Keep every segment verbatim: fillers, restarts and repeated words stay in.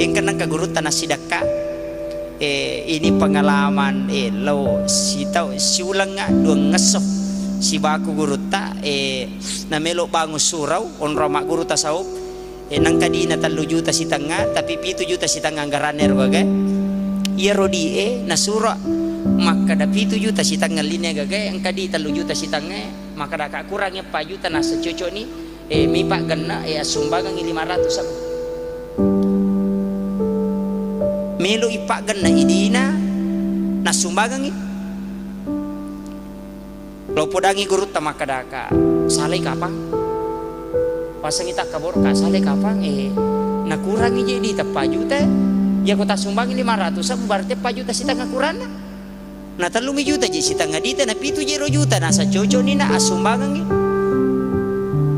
Engka nengka gurutta nassidakka, eh, ini pengalaman, eh, lao sitau, siulengnga duangngesso sibaku gurutta, eh, namelo bangun surau, onrong magguru tasawuf, eh, nengka dina tellu juta sitengnga, tapi pitu juta sitengnga anggaranna ero gagae. Iyaro die nasuro makkeda pitu juta sitengnga linne gagae, engka di tellu juta sitengnga, makkeda ka kurangi eppa juta nasa cocok ni, eh, mi paggenna, eh, assumbangengi lima ratus sabbu. Melo ipaggenna idina, nassumbangengi. Lo podangi gurutta makkedaka, "Salai kapang?" Pasengi takkaboro, "Ka, salai kapang?" Eh, nakurangi je di teppa juta. Iya ko tassumbangi lima ratus sabbu, berarti eppa juta sitengnga kuranna. Na tellumi juta je sitengnga dita, na pitu je ro juta, nasa cocok ni na assumbangengi.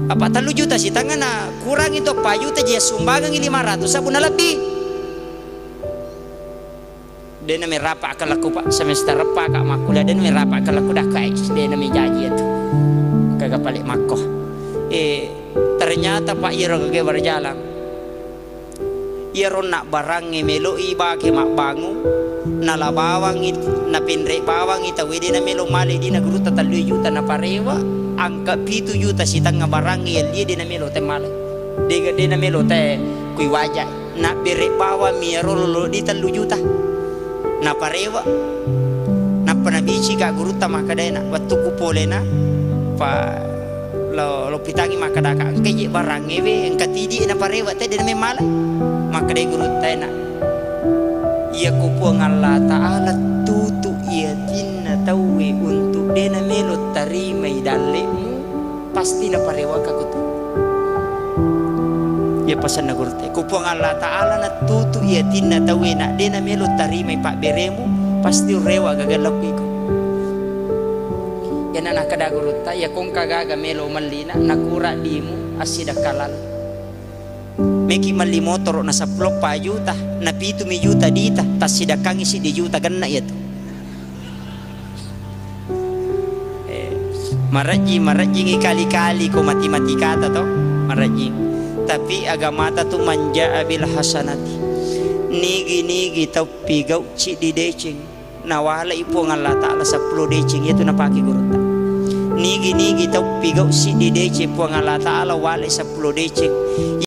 Apa tellu juta sitengnga na kurangi to eppa juta je assumbangengi lima ratus sabbu na lebbi. De na merapa akkalakku, Pak, semester eppa ka makkuliah, de na merapa akkalakku dah ka X, de na mejaji itu. Kaga pale makko. Eh, ternyata, Pak, iyaro gage berjalan. Iyaro nabbarangnge melo'i bake mabbangung, nala bawangngi, napenre bawangngi tauwe de namelo male dina gurutta tellue juta naparewa, angka pitu juta sitengnga barangnge yellie de namelo te male. De, de namelo te kui waja. Nabbere bawammi iyaro lolo di tellu juta. Naparewa. Nappa nabici ka gurutta makkedaena, wettukku polena, pa lo, lo pitangi makkedaka, "Engka je barangnge we, engka tidi naparewa te de namemmala." Makkedai gurutta ena, "Iya ku Puang Allah Ta'ala tutu iyatinna tauwe untuk de namelo tarimai dalle'mu, pasti naparewaka kutu." Iya pasenna gurutta. Ku Puang Allah Ta'ala natutu iyatinna tauwe na de namelo tarimai pabberemu, pasti urewa gaga lokku iko. Iyana nakkeda gurutta, iya kongka gaga melo mellina, nakura dimu assidakka lalo. Meki melli motoro na seppulo pa juta, na pitu mi juta dita, tassidakkangi siddi juta genna iyatu. Eh, marejjing, marejjingi kali-kali ko mati-mati kata to, marejjing. Tapi agamata tu, "Man jaa bil hasanati." Nigi-nigi tau pigau siddi deceng, nawalai Puang Allah Ta'ala seppulo deceng, iyatu napake gurutta. Nigi-nigi tau pigau siddi deceng, Puang Allah Ta'ala walai seppulo deceng.